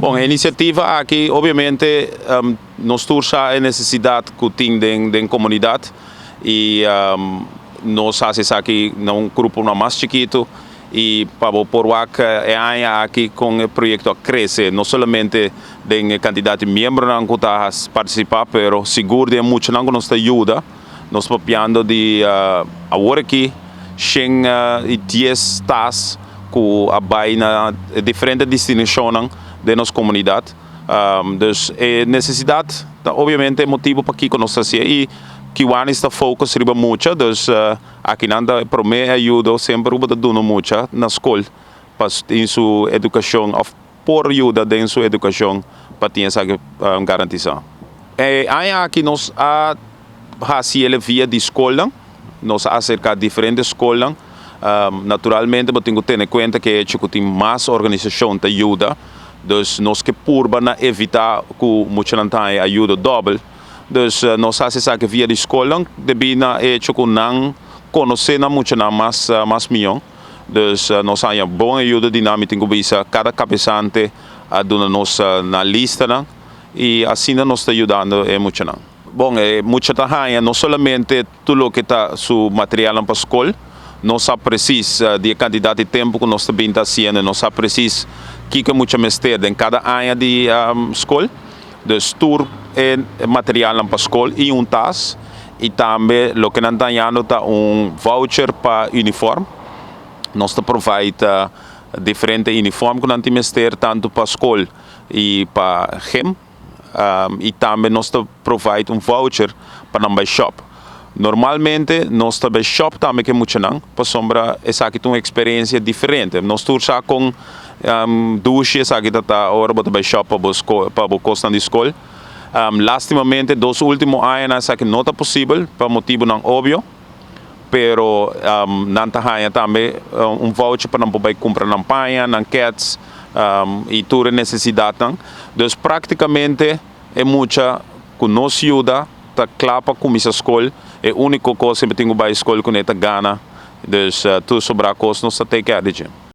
Bon, e inisiativa aki obviamente nos tur sa e nesesidat ku tin den komunidat i nos hasi esaki na un gruponan mas chikitu i pa bo por wak e aña aki kon e proyekto a krese, no solamente den e kantidat di miembronan ku ta partisipá, pero sigur den e muchanan ku nos ta yuda. Nos papiando di awor aki 110 tas ku a bai na e diferente destinashonnan den nos komunidat. Dus e nesesidat ta obviamente e motibu pakiko nos ta hasié i Kiwanis ta focus riba mucha, dus akinan ta e promé ayudo semper ku bo ta duna mucha na skol pa tin su edukashon òf por yuda den su edukashon pa tin esaki garantisá. E aña aki nos a hasi el via di skolnan, nos a aserká diferente skolnan. Naturalmente bo tin ku tene kuenta ku e hecho ku tin mas organisashon ta yuda, dus nos ke purba na evitá ku muchanan ta haña ayuda dòbel. Dus nos hasi esaki via di skolnan debí na e hecho ku nan konosé nan muchanan mas mas mihó. Dus nos haña bon ayuda di nan, mi tin ku bisa kada kabesante a duna nos nan listanan i asina nos ta yudando e muchanan. Bon, e mucha ta haña no solamente tur loke ta su materialnan pa skol, nos sa presis di e kantidat di tempu ku nos ta bin ta hasiendo, nos sa presis kiko e mucha mester den kada aña di skol. Dus tur e materialnan pa skol i un tas i tambe loke nan ta hañando ta un voucher pa uniform. Nos ta provide diferente uniform ku nan tin mester tantu pa skol i pa gym i tambe nos ta provide un voucher pa nan bai shop. Normalmente nos ta bai shop tambe ku e muchanan pasobra esaki ta un eksperensia diferente. Nos tur sa kon dushi esaki ta ta ora bo ta bai shop pa bo skol pa bo kosnan di skol. Lastimamente dos ultimo añanan esaki no ta posibel pa motibunan obvio, pero nan ta haña tambe un voucher pa nan por bai kumpra nan paña, nan kets i tur e nesesidatnan. Dus praktikamente e mucha ku nos yuda ta kla pa kuminsá skol, e úniko kos ku e tin ku bai skol kuné ta gana, dus tur sobrá kos nos ta take care di dje.